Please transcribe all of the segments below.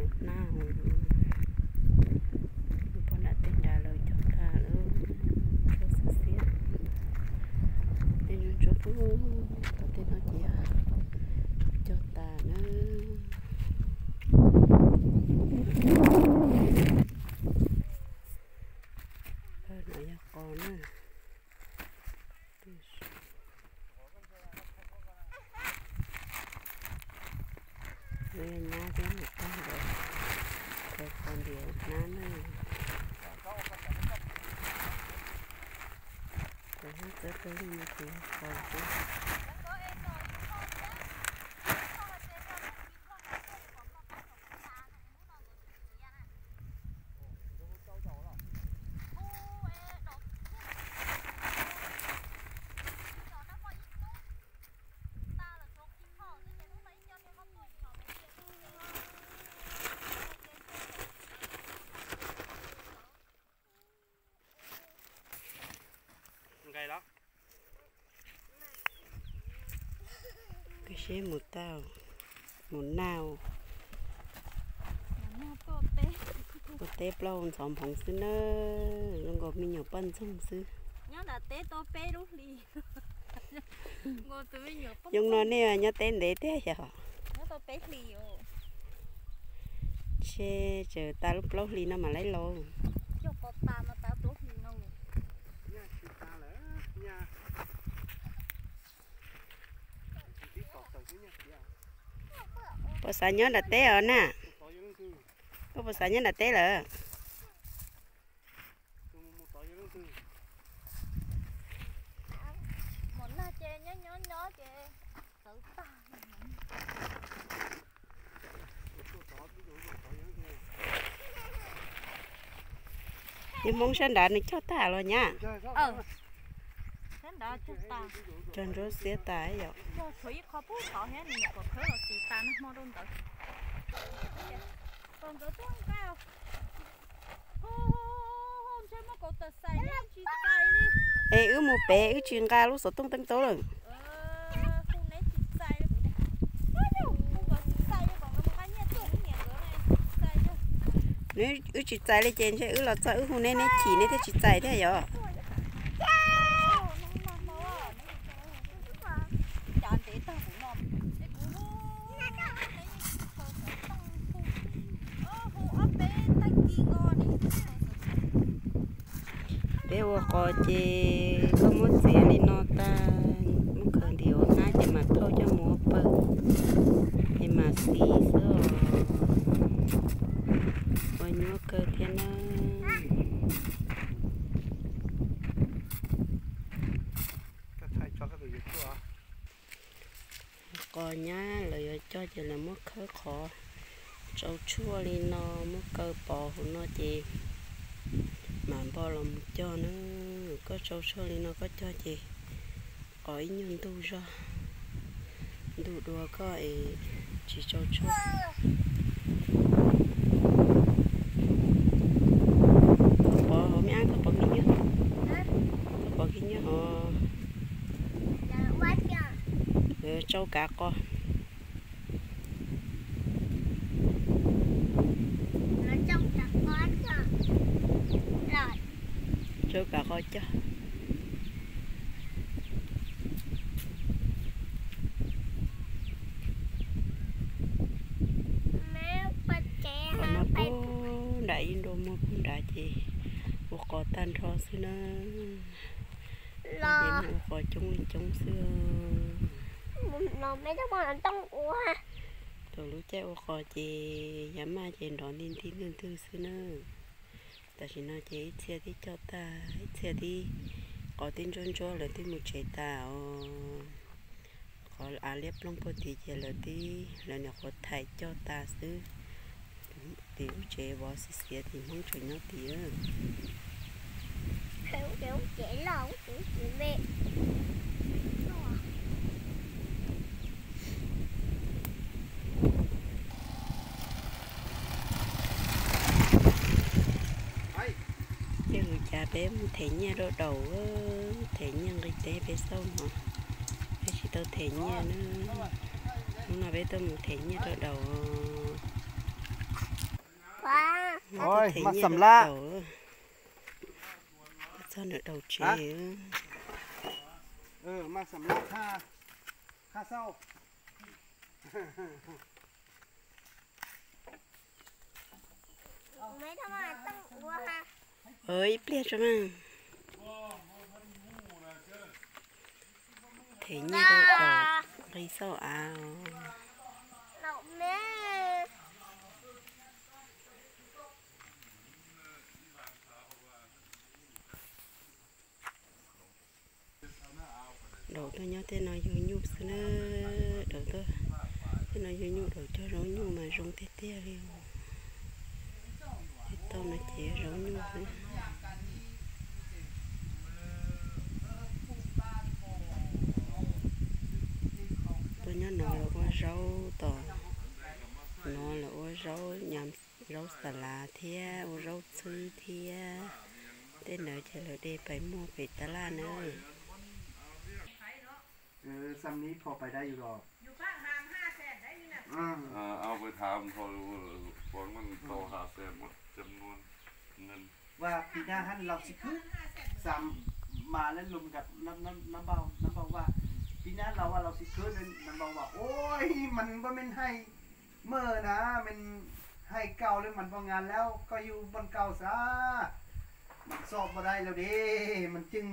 Hnab, pog nram tej nrad lawv cog tas lawm, txhob xwb xiab. Tej ntsuab ntsuab pub, tom tej no ces cog tas na. No yog qos na. Nyab thiab mus tag ntawd, qos ntiav hnab na. Qos hnab txawb pawg lug no ces yog qos xwb. Koj seb mus tau, mus naj, ua teb plaub ntxhov nphoov xwb na, zoo nkaus me nyuam poj ntxoog xwb. Nyob nram teb tau peb lub hlis. Zoo no nej nyob teb ntev tiag yog? Ntshe tseem tas lub plaub hlis no mam laib los. Puas xav nyob nram teb os na? Koj puas xav nyob nram teb lawm? Yog Hmoob sab nrad nws cog tag los nyab? Cog ntsuab xiab tas yom. Es wb mus pem wb tsis nqa lub xov tooj teeb tau lawm. Nws wb tsis txais li ces ntshe wb los txog wb hu neb, neb chim neb thiaj tsis txais thiab yom. Peb ua qos ces koj muab txiav li no tag, muab khaws ntim ua hnab ces mam thauj coj mus ua pawg, es mam xiv xwb os. Ua nyuaj kawg thiab na. Qos nyab lawv yuav cog ces lawv muab khawb qhov tsau tshuaj li no, muab kaw pov hauv no ces mam npo los mus cog na. Koj tsau tshuaj li no koj cog ces qos ib nyuag ntuj zog, ntuj dua koj es tsis tsau tshuaj. Koj pov hauv me ab, koj pov khib nyiab, koj pov khib nyiab hov. Tsau kav qos. Tsau kav qos cog. Qhov no puag nram ib nrua muag puag nrad ces ua qos tag nrho xwb na. Ces ua qos coob li coob xwb. Thaum lub caij ua qos ces yav maj ces nrov nti nti ntwg ntwg xwb na. Tam sim no ces ib txhia twb cog tag, ib txhia twb, qos twb ntsuab ntsuab lawv twb mus tsev tas os. Qhov av liab ploog puag tid ces lawv twb, lawv nyuam qhuav thaim cog tas xwb. Tim lub tsev vov xiav xiav tim Hmoob tseem nyob tim. Tej ua cas peb mus them nyiaj rau daus, them nyiaj nqi teb peb xauj no, peb tsis tau them nyiaj na. Hnub no peb tuaj mus them nyiaj rau daus. Oj, mas xam laj. Txog nws daus tsev. Ib pliag tso mas. Them nyiaj rau daus nqi xauj av. Daus tuaj nyob tej no yug nyuj xwb na. Daus tuaj tej no yug nyuj, daus cog zaub nyuj mas zoo tiag tiag li. Tej tauj no ces zaub nyuj xwb. Tuaj nyob no los ua zaub tom, no los ua zaub nyam, zaub xa lav thiab ua zaub txhwb thiab. Tej ntawd ces lawv de pais muag pem tab laj na. Aoไปถามเขาดู ว่ามันต่อห้าแสนหมดจำนวนเงิน ว่าปีหน้าหั้นเราสิขึ้น สาม มาแล้วลมกับน้ำน้ำน้ำเบาน้ำเบาว่า ปีหน้าเราว่าเราสิขึ้นน้ำเบาว่า โอ้ย มันบ่แม่นไฮ่เมื่อนะ มันไฮ่เก่าแล้วมันบ่งามแล้ว ก็อยู่บ่อนเก่าซะ มันสอบบ่ได้แล้วเด้ มันจึง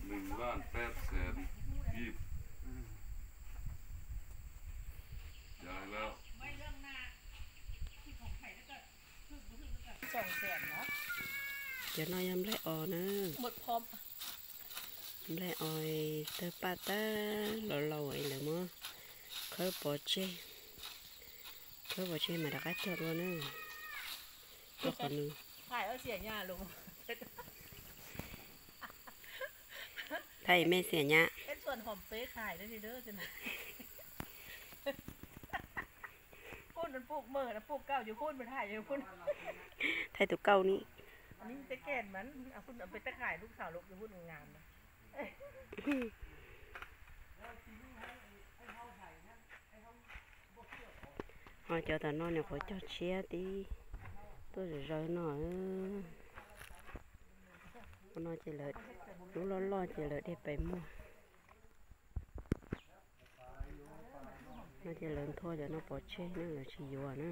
หนึ่งล้านแปดแสนกีบ จ่ายแล้ว Cov no yog nplaig os na. Nplaig os tawg paj tab, laus laus es lawv muab khawb pov tseg. Khawb pov tseg mas rov qab cog dua na. Rau qhov nws thaij me xiam nyab. Thaij tus kauj ni. Ho cov tom no nws qhuav cog tshiab tib tuaj zawv zawv no. Ua no ces lawv, lub loj loj ces lawv de pem muag. No ces lawv nthua cov no pov tseg na, lawv tsis yuav na.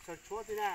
Sawv tshuab xwb na.